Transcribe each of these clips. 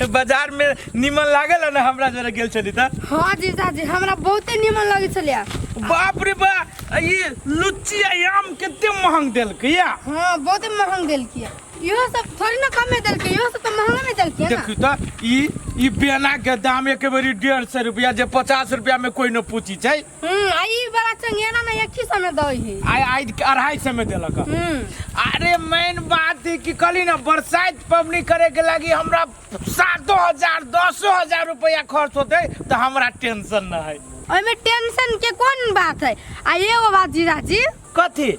बाजार में निमन लागल ना हमरा जरा गेल छली त? हाँ जीजाजी, हमरा बहुते निमन लगै छलै। बाप रे बा, ई लुच्ची आ आम कते महंग देलकै या? हाँ, बहुते महंग देलकै। इहो सब थोड़ी ना कमे देलकै, इहो सब तऽ महंगा में देलकै ना। देखियौ तऽ ई बेना के दाम एक बेरी 150 रुपया, जे 50 रुपया में कोई न पूछी छै। आ ई वाला चंगेरा ना एक ही समय दै है। आइ आइ 250 में देलक। अरे मेन बात है कि कहली ना, बरसात पबनी करे के लागी हमरा 7,000 10,000 रुपया खर्च होते तो हमरा टेंशन न है। ओहिमे टेंशन के कोन बात है? आ एगो बात जीजाजी। कथी?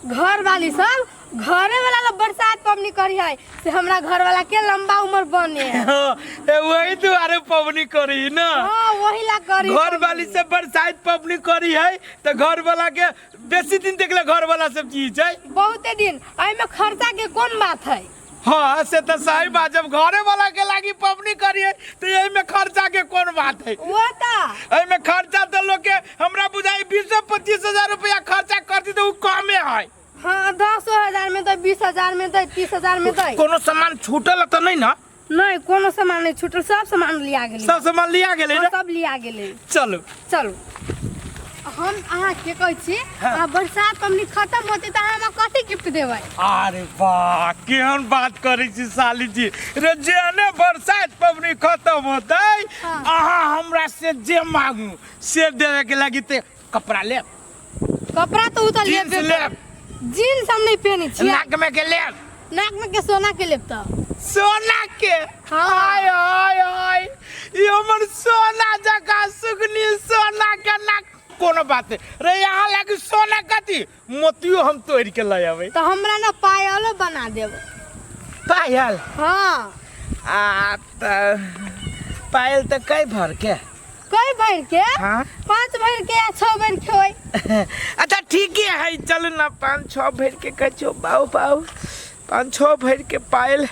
घर वाली सब घरे वाला ला बरसात पबनी करी है से हमरा घर वाला के लंबा उम्र बने। हाँ, ए वही दुआरे पबनी करी ना। हाँ, वही ला करी। घर वाली से बरसात पबनी करी है तो घर वाला के बेसी दिन देखले घर वाला सब चीज है। बहुते दिन। एहिमे खर्चा के कोन बात है? हाँ से तो सही बात, जब घरे वाला के लागी पबनी करी है तो यही में खर्चा के कोन बात है? वो तो एहिमे खर्चा तो लोग के हमरा बुझाई 20-25 हजार रुपया खर्चा कर दी तो उ कमे है। हाँ, 10,000 में दे, 20,000 में दे, 30,000 में दे। कोनो सामान छूटल तो नहीं ना? नहीं, कोनो सामान नहीं छूटल, सब सामान लिया गेलै। सब सामान लिया गेलै ना? हाँ, सब लिया गेलै। चलू। चलू। हम अहाँ के कहै छी, हाँ। आ बरसात पबनी खत्म होतै तऽ अहाँ हमरा कथी गिफ्ट देबै? अरे वाह, केहन बात करै छी साली जी। रे जेहने बरसात पबनी खत्म होतै, हाँ। अहाँ हमरा से जे मांगू से देवे के लागी ते कपड़ा लेब। कपड़ा तो उ तऽ जींस लेबे। लेब। जींस हम नहीं पहने छियै। नाक में के लेब। नाक में के सोना के लेब तऽ। सोना के? हाँ। हाय हाय हाय, ई हमर सोना जकाँ सुगनी सोना के नाक। कोनो बात नहीं रे, यहाँ लागी सोना कथी मोतियो हम तोड़ के लय अबै। तऽ हमरा ना पायलो बना देब। पायल? हाँ। आ तऽ पायल तऽ कई भर के? कई भर के? हाँ। 5 भर के या 6 भर के होई? अच्छा ठीक है, चल ना 5-6 भर के कचो बाऊ बाऊ 5-6 भर के पायल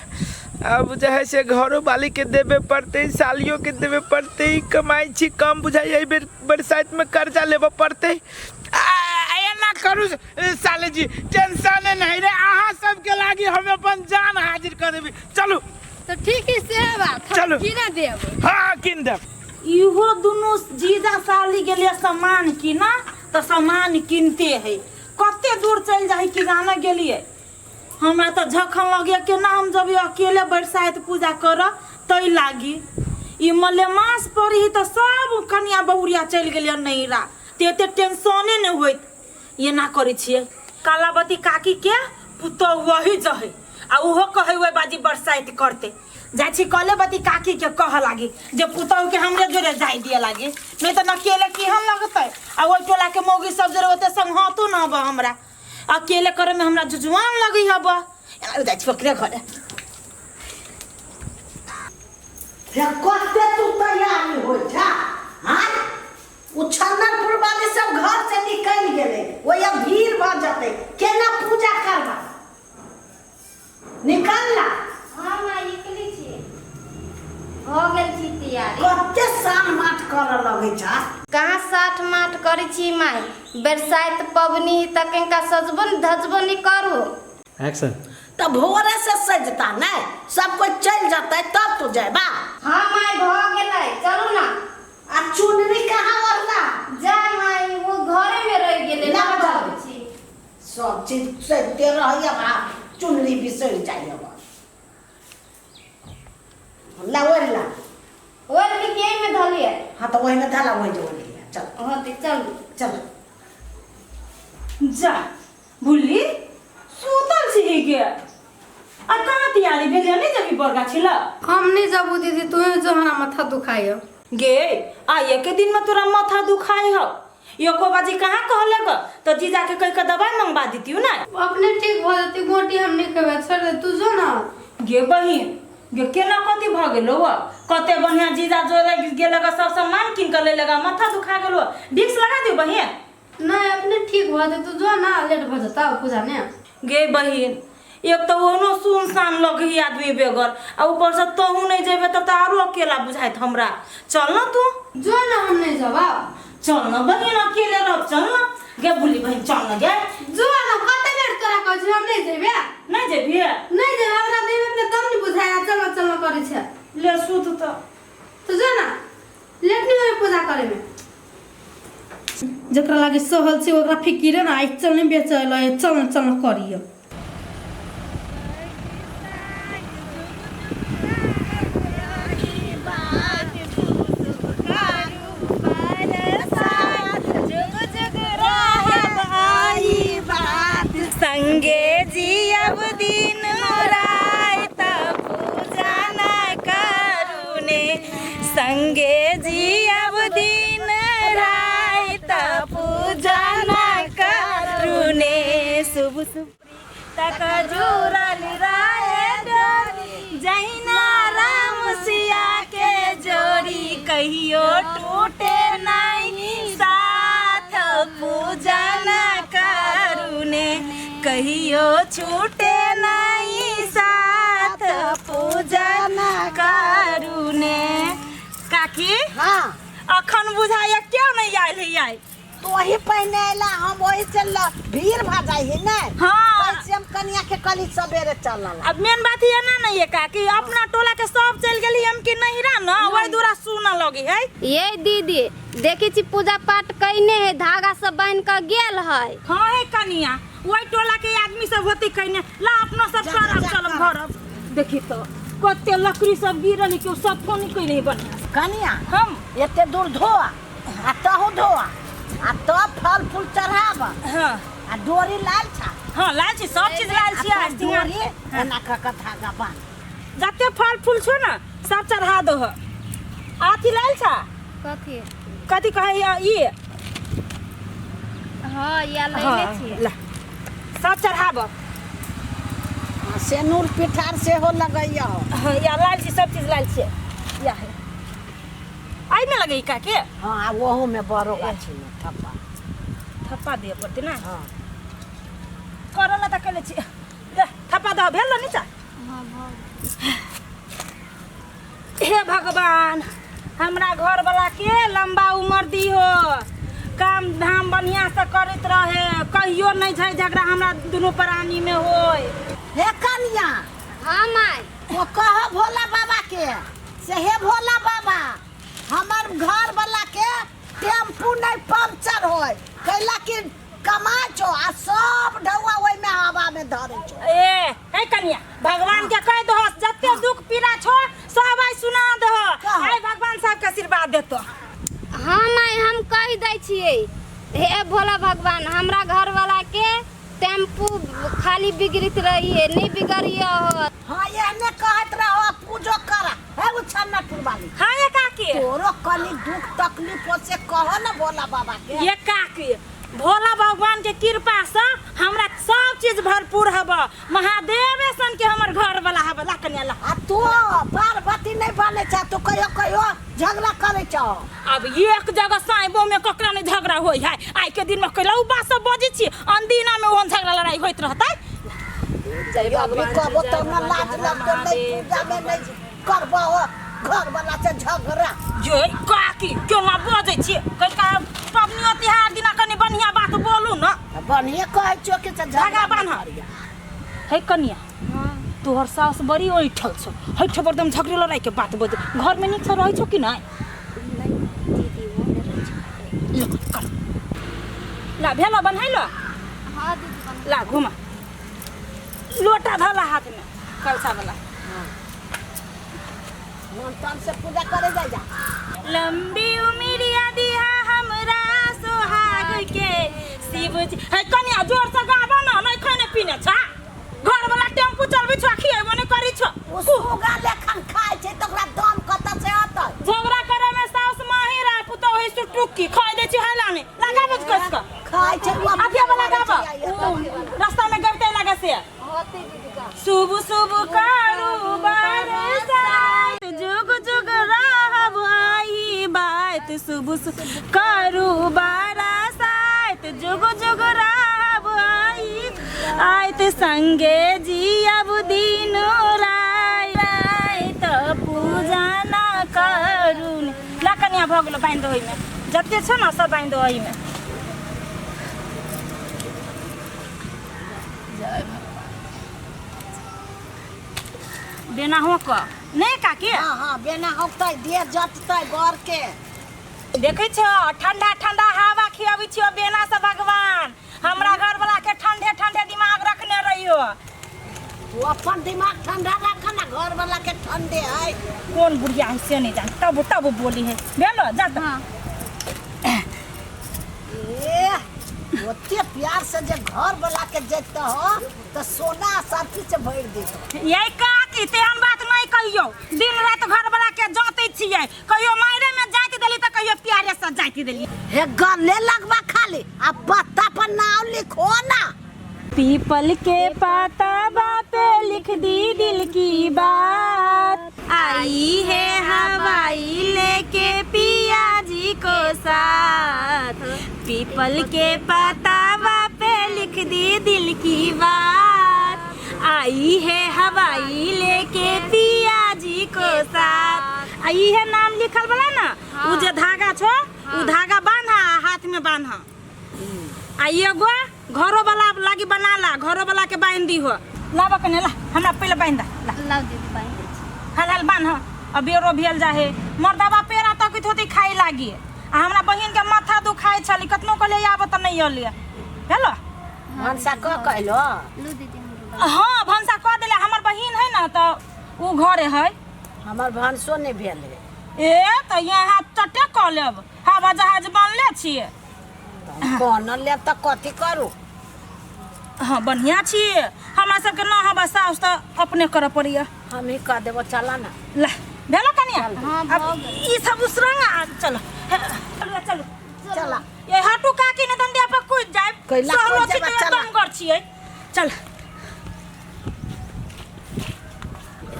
अब जे है से घरो वाली के देवे पड़ते, सालियों के देवे पड़ते। कमाई छी कम बुझाई, एहि बेर बरसात में कर्जा लेबे पड़ते। एना करू साले जी, टेंशन नहीं रे, अहाँ सबके लागी हम अपन जान हाजिर कर देबी। चलू। तो ठीक है से बात, हम चलू। किना देब। हाँ किन देब। इहो दुनू जीजा साली गेलिए सामान किना तो सामान किनते है, कते दूर चल जाए कि जाना गेलिए। हमरा तो झखन लगे केना हम जब अकेले बरसात पूजा कर तै लागी। ई मलेमास पड़ी तो सब कनिया बहुरिया चल गेलिए नैरा, ते एते टेंशने नहीं होइत। एना करै छियै कालावती काकी के पुतोह वही जहे आ उहो कहै ओहि बाजी बरसाइत करते। जाइ छी कलेवती काकी के कह लागी जे पुतोह के हमरे जोरे जाय दिए लागी, नहीं तो अकेले केहन लगतै। आ ओहि टोला के मौगी सब जोरे ओते संगहतो न हब, हमरा अकेले करे में हमरा जुजुआन लगै हब। एना जाइ छी ओकरे घरे। हे कते तू तैयारी होइ छा? हाँ? उ छन्नरपुर वाली सब घर से निकल गेलै, ओया भीड़ भऽ जेतै, केना पूजा करबा? निकल ना। हाँ माँ निकली छी, भऽ गेल छी तैयारी। कते सान माट करऽ लगै छा? कहाँ साठ माट करै छी माय, बरसाइत पबनी तऽ कनिका सजबो ने धजबो नहि करू। एक्शन। तऽ भोरे से सजता नै, सब कोई चलि जेतै तब तू जयबा। हाँ माय भऽ गेलै, चलू ना। आ चुनरी कहाँ ओढ़ला? जा माय वो घरे में रह गेलै, ना ना जाऊ। जाऊ छी। सब चीज सजते रहैया आ चुनरी बिसरि जाइया। ला ओढ़ ला। ओढ़ के के में धलिए? हाँ तो वही में धला, वही जो ओढ़ लिया। चल। हाँ तो चल। चल। जा भुल्ली सुतल छी के? आ कहाँ तैयारी भेल नहीं जबी बड़का छिला? हम नहीं जबू दीदी, तू जो हमारा माथा दुखाई हो। गे आ एक दिन में तोरा माथा दुखाई हो? एको बाजी कहाँ कहले ग? तो जीजा के कह के दवाई मंगवा देतियौ ना। अपने ठीक भ जती, गोटी हम नहीं खेबै, छोड़ दे तू जो ना। गे बहिन गे केना कथी भ गेलो व? कते बढ़िया जीजा जोड़े गेलक, सब सामान किन के लेलक, माथा दुखा गेलो। विक्स लगा दियो बहिन? नहीं अपने ठीक भ जती, तू जो ना, लेट भ जता पूजा ने। गे बहिन एक तो ओनो सुनसान लगही आदमी बेगर, आ ऊपर से तोहू नहीं जेबे तब तो आरो अकेला बुझाइत हमरा। चल ना तू। जो ना हम नहीं जवाब। चल ना बहिन अकेले रह, चल ना गे बुली बहिन, चल ना गे। जो ना कते बेर तोरा कहै छी हम नहीं जेबे। नहीं जेबी? नहीं जेबे, हमरा देबे में तब नहीं बुझाया, चलो चलो करै छै। ले सुत तो। तो जो ना लेट नहीं होई पूजा करे में। जकरा लागे सहल छै ओकरा फिकिरे ना, आइ चल नहीं बेचल चल चल करियो। संगे जियब दिन रात पूजा न करुने, संगे जियब दिन रात पूजा न करुने। शुभ शुभ तक जुड़ल रहे डोरी, जहिना राम सिया के जोड़ी, कहियो टूटे नहीं साथ पूजा न करुने, कहियो छूटे नहीं साथ पूजा न करुने। काकी हाँ अखन बुझाइए क्यों नहीं आयल है आइ? तो वही पहिने अयला, हम वही से भीड़ भा जाइ है ने। हाँ। कैसे हम कनिया के कली सवेरे चलल। अब मेन बात ये ना नहीं है काकी, अपना टोला के सब चल गेली हम के नहीं रहा ना, वही दूरा सुन लगी है। ये दीदी देखी छी पूजा पाठ कइने है, धागा सब बांध के गेल है। हाँ है कनिया, वही टोला के आदमी सब होती कइने ला अपना सब करब चलब घर। देखी तो कते लकड़ी सब गिरल है, केओ सब फोन कइने बढ़िया। कनिया हम एते दूर धोआ आ तहु धोआ आ तब फल फूल चढ़ाब। हाँ आ डोरी लाल छा। हाँ लाल छी, सब चीज लाल छी। आ आज डोरी एना क क धागा बांध, जते फल फूल छो ना सब चढ़ा दो। आथी लाल छा कथी कथी कहै ई? हाँ या लेने हाँ, छी ला सब चढ़ाब। सेनूर पिठार सेहो लगैया हो। हाँ, या लाल छी, सब चीज लाल छी। या है आई में लगई काके? हाँ आ ओहू में बड़ो गाछी में थप्पा थप्पा दिए पड़ते ना। हाँ करला त कले छी, ले थप्पा दह भेल न नीचा। हाँ भऽ हे भगवान, हमरा घर वाला के लंबा उम्र दिहो, काम धाम बढ़िया से करैत रहे, कहियो नहीं झै झगड़ा हमरा दुनू प्राणी में होय। हे कनिया। हाँ माय। वो कह भोला बाबा के से, हे भोला बाबा हमर घर वाला के टेम्पू नहीं पंक्चर होय, कैला कि कमाइ छो आ सब ढौआ ओहि में हवा में धरे छो। ए हे कनिया, भगवान के कह दहो जते दुख पीड़ा छो सब आई सुना दहो, आई भगवान साहब के आशीर्वाद देतो। हाँ माय हम कह दै छियै, हे भोला भगवान हमरा घर वाला के टेम्पू खाली बिगड़ित रही है, नहीं बिगड़िए हो। हाँ एहने कहत रहो पूजो कर है वो छन्नपुर वाली। हाँ ये काकी तोरो कनी दुख तकलीफ हो से कहो ना भोला बाबा के। ये काकी भोला भगवान के कृपा से हमरा सब चीज भरपूर हब, महादेव सन के हमर घर वाला हब। ला कन्या ला। आ तू पार्वती नहीं बने छा, तू कहियो कहियो झगड़ा करे छो। अब एक जगह साइबो में ककरा नहीं झगड़ा होय है, आई के दिन में कैला उ बात सब बजै छी, अनदिना में ओहन झगड़ा लड़ाई होइत रहतै। जय भगवान कहबो तो न लाज लगतो, नहीं पूजा में नहीं करबो घर वाला से झगड़ा। ये काकी केना बजै छी, कैका पबनियो तिहार दिना कनी बढ़िया बात बोलू न। बढ़िया कहै छियो कि झगड़ा बान्ह। हे कनिया तोहर सास बड़ी ऐठल छौ, हैठ एकदम झगड़े लड़ाई के बात बजै, घर में नीक से रहै छौ कि नहीं? लो कर ला भेलो बन्हैलो। हाँ दीदी ला घुमा लोटा धला हाथ में कलसा वाला। मन तन से पूजा करे जा जा। लंबी उम्रिया दिहा हमरा सोहाग के शिव जी। हे कनिया जोर से गाबो ना, नहीं खाने पीने छा, घर वाला टेम्पू चलबै छो, खिएबो नहीं करै छो। ओ सुगा लेखन खाइ छै त ओकरा दम कत से अतै? झगड़ा करे में सास माहिर आ पुतोह है सुटुक्की खाइ दै छी हैलाने लगाबो कस क खाइ छै उ अथिया वाला गाबो रास्ता में गबते लागे से। होते दीदी का शुभ शुभ करू बरसात, जुग जुग रहब आई बात। शुभ शुभ करू बरसात, जुग जुग रहब आई आयत, संगे जियब दिन रात पूजा न करू। ला कनिया भऽ गेलो बान्हि दो ओहिमे, जते छौ ने सब बान्हि दो ओहिमे। बेना हो क नहीं काकी? हाँ हाँ, बेना होकतै, देह जटतै बर के। देखै छो, ठंडा ठंडा हवा खियाबै छियो बेना से। भगवान हमरा घर वाला के ठंडे ठंडे दिमाग रखने रहियो। तू अपन दिमाग ठंडा राख ना, घर वाला के ठंडे है। कौन बुढ़िया है से नहीं जान, तब तब बोली है। भेलो जा त। हाँ। ए, ओते प्यार से जे घर वाला के जैते हो तो सोना साथी से भरि देतो। ये काकी, तेहन बात नहीं कहियो। दिन रात घर वाला के जाते छियै, कहियो मायरे में जाति देली त कहियो प्यारे से जाति देली। हे गले लगबा खाली आ पत्ता पर नाम लिखो ना। पीपल के पाता पे लिख दी दिल की बात, आई है हवाई लेके पिया जी को साथ। पीपल के पाता पे लिख दी दिल की बात, आई है हवाई लेके पिया जी को साथ। आई है नाम लिखल वाला ना। हाँ। उ जे धागा छो, उ धागा बांधा, हाथ में बांधा। आ एगो घरो वाला लागी बना ला, घरो वाला के बांध दी हो। लाबा कने ला, हमरा पहिले बांध दा ला। लाउ दीदी, बांधि दै छी। हल हल बांध। आ बेरो भेल जाहे, मर्दाबा पेड़ा तकैत होती खाइ लागी। आ हमरा बहिन के माथा दुखाइ छली, कतनो कहलियै आब तऽ नहि अलियै। हेलो। भनसा क कहलो? लू दीदी, हमरो। हाँ, भनसा कऽ देले। हमर बहिन है ना, तऽ उ घरे है। हमर भनसो नहि भेल है। ए तऽ यहाँ चटे कऽ लेब, हवा जहाज बनले छियै। कोन लेब तऽ कथी करू? हाँ, बढ़िआँ छियै। हमरा सबके न हवा साउस तऽ अपने करऽ पड़ैया। हम ही कह देबो, चला ना। ला, भेलो कनिया? हाँ, अब भऽ गेल। ई सब उसरंग आ, चलो चलो चलो। चला। ये हटू काकी, ने दंडिया पर कूद जाए। कैला सहलो कूद छी जेबै, तऽ चला। दमगर छियै। चल।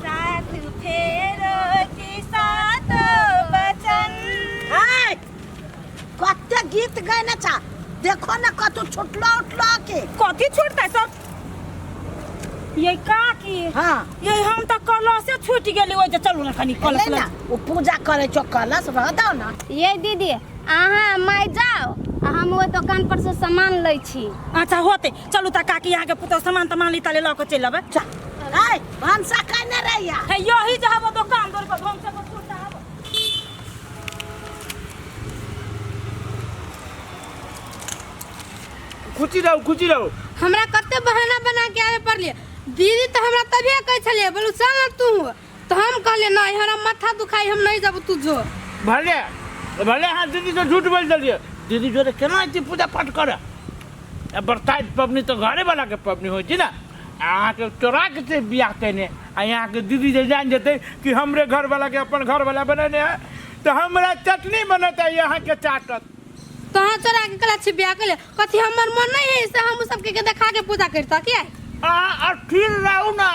सात फेरो की सात बचन। हाय, कते गीत गैने छा, देखो ना कतौ छुटलो उठलो के। कथी छूटतै सब ये काकी? हाँ। ये हम तऽ कलशे छूटि गेली ओहि जे। चलू ने कनी कलश। ले ना, ओ पूजा करे छो, कलश रह दो ना। ये दीदी, अहाँ माय जाओ आ हम ओहि दोकान पर से सामान लै छी। अच्छा होते, चलू तऽ काकी, अहाँके पुतहु सामान तमान ली ताले लऽ कऽ चलि अबै। हाय, भनसा कने रहिया? हे, यही जे हबो दोकान दौड़ पर भनसा पर छूटता हबो। खुशी रहू, खुशी रहू। हमरा कते बहाना बना के आवे पड़लिए दीदी। तऽ हमरा तभिए कहै छलियै, बोलू चल ना तू, तऽ हम कहलियै नहीं, हमरा माथा दुखाई, हम नहीं जब, तू जो। भले भले अहाँ दीदी से झूठ बोलि देलियै। दीदी जोरे केना अयती पूजा पाठ करऽ? आ बरसाइत पबनी तऽ घरे वाला के पबनी होइ छै ने। अहाँके चोरा के छै बियाह केने, आ यहाँके दीदी जे जानि जेतै कि हमरे घर वाला के अपन घर वाला बनेने है, तऽ हमरा चटनी बनत आ अहाँके चाटत। तो अहाँ चोरा के कला छी बियाह के कथी? हमर मन नहीं है से हम सबके के देखा के पूजा करता क्या? अहाँ अथिर रहू ना,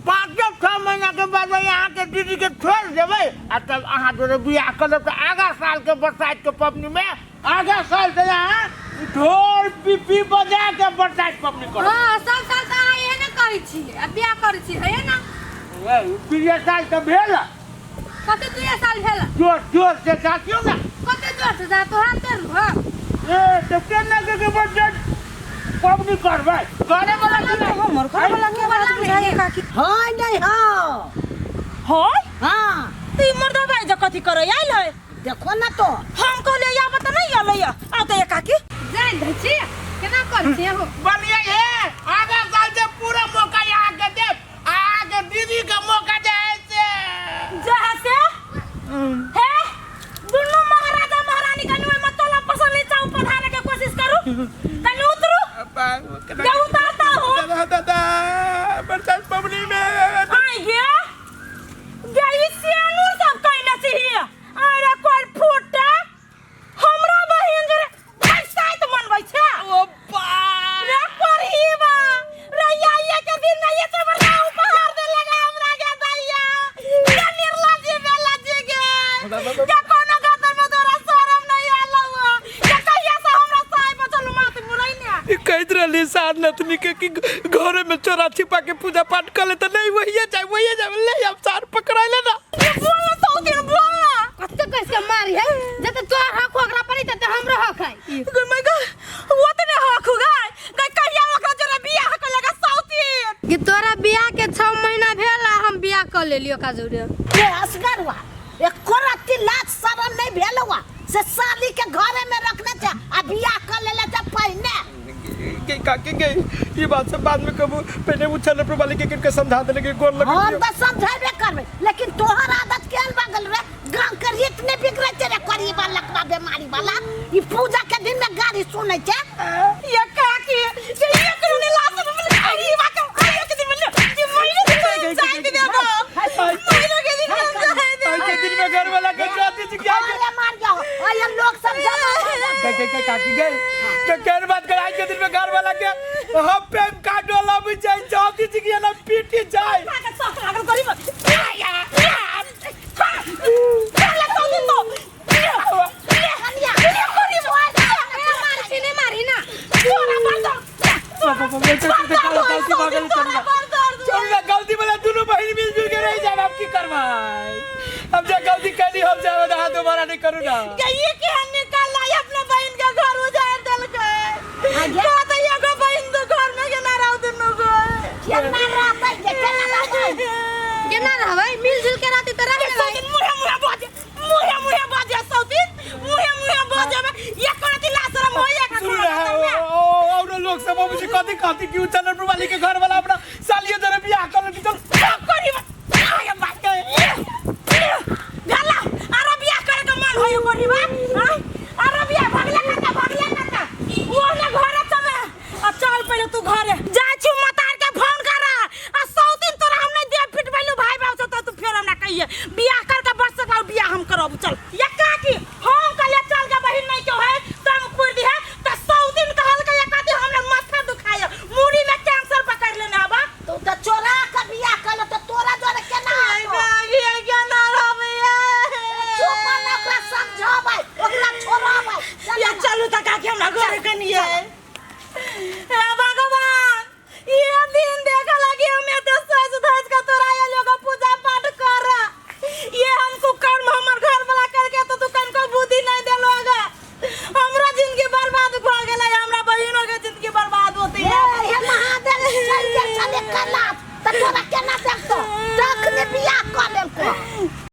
5-6 महीना के बाद अहाँके दीदी के छोड़ि देबै आ तब अहाँ जोरे बियाह करब, तऽ आगा साल के बरसाइत के पबनी में, आगा साल से अहाँ ढोल पिपी बजा के बरसाइत पबनी करब। हाँ, सब साल तऽ अहाँ एहने कहै छी आ बियाह करै छी, है ना? 2 साल तऽ भेल। कते 2 साल भेल? जोर जोर से चाचियो ना। कते जोर से जा तोहरा तोर हो। ए तऽ केना के बरसाइत पबनी करबै? घरे वाला के नहि। हमर घर वाला के बात बुझाइए काकी? हाँ, नहीं हाँ। होय? हाँ। तऽ ई मर्दबा जे कथी करै आयल है? देखो ना तो। हम कहलियै आब तऽ नहि अलै। आउ तऽ ये काकी। जानि दै छी केना करै छी हो। बढ़िया है, आगा साल से पूरा मौका यहाँ के देब, अहाँके दीदी के मौका जे है से जे है से हे दुनू महाराजा महारानी कनि ओहिमे तोला पसंद नीचा पधारे के कोशिश करू, कनि उतरू जे उतारता हो। दादा दादा, बरसात पबनी में आइ गे गे, ई सियानूर सब कइने छी। अरे कोई फूटा, हमरा बहिन जरे बरसाइत मनबै छै। ओ बा रे परहीबा रे, आइए के दिन नहीं है बड़ा उपहार दे लगा हमरा के दैया के निर्लज्जी बेलज्जी गे के कोनो गदर में तोरा शरम नहीं आलो के कहिया से हमरा साय बचल मात मुरई ने। ई कहैत रहली सार नतनी के कि घरे में चोरा छिपा के पूजा पाठ कर ले, तऽ नहीं, वही जाए वही जाए। ले अब सार पकड़ाइले ना। ये बोल ना सौ दिन, बोल ना। कते कस के मारी है, जते तोहर हक ओकरा पड़ी तते हमरो हक है। गय my गय, ओतने हक गय गय, कहिया ओकरा जरा बियाह कर लगा साउती कि तोरा बियाह के 6 महीना भेल आ हम बियाह कर लेलियो ओकरा। काका जोड़े। के असगरवा एको रत्ती लाज शरम नहीं भेलवा से साली के घरे में रखने छे आ बियाह कर लेले छे पहिने। के काकी के ये बात सब बाद में कबू, पहले वो चंद्रपुर वाले के किनके समझा देले के गोर लग। हम तो समझेबे करबे, लेकिन तोहर आदत केहन बगल रे? गांव के रीत नहीं बिगड़े छे रे, करीबा लकवा बीमारी वाला ई पूजा के दिन में गाड़ी सुनै छे। ये काकी ये एक रुने लाज में गरीबा के एक दिन में ये महीने के जाए दे दो, महीने के दिन में जाए दे। आज के दिन में घर वाला के जाती थी क्या? अरे मार जाओ, अरे लोग सब जमा हो गए। के के के काकी गए के केर बात कर, आज के दिन में घर वाला के हम पेन कार्ड वाला भी जाए जाती थी कि ना पीटी जाए। काका सख लागल गरीब या या काला तो दिन तो कनिया, मार छी नहीं मारी ना। तोरा पर दो। गलती भागल चल ना, गलती वाला दोनों बहन मिल जुल के रह जाए। अब की करवाई, हम जे गलती करनी हम जाए हाथ दोबारा नहीं करू ना। ये के निकाल लाई अपना बहन के घर उजाड़ देलकै। तो एगो बहन तो घर में के ना रहो दुनू को। केना रहतै गे, केना रहतै? केना रहबै? मिलजुल के रहती तऽ रह लेबै। दिन मुहे मुहे बाजे, मुहे मुहे बाजे, सौ दिन मुहे मुहे बाजे में ये करती ला शरम होइए का? सुन रहा है और लोग सब मुझे कथी कथी क्यों चंद्रपुर वाली के घर वाला अपना सालियो जरा बियाह कर चल करी आगे बात के गला अरे बियाह करे के मन होय गरीबा। हां अरे बियाह भगला काता, भगला काता वो ना घरे चले आ चल पहिले तू घरे जा छु, मतार के फोन कर आ सौ दिन तोरा हम नहीं दे पिटबैलु भाई बाप से तो तू फेर हमरा कहिए बियाह कर के बस सकला बियाह हम करब। चल ये काकी हम कहले चल के बहिन नहीं क्यों है तम कुर दी है त सौ दिन कहल के एकाती हमरा माथा दुखाय, मुड़ी में कैंसर पकड़ लेने आबा। तू तो चोरा के बियाह कर तो तोरा जोरे केना होतो? ये क्या ना रहबे। चुप ना, ओकरा समझाबै, ओकरा छोड़ाबै। या चलू त काकी हमरा घरे कनिए।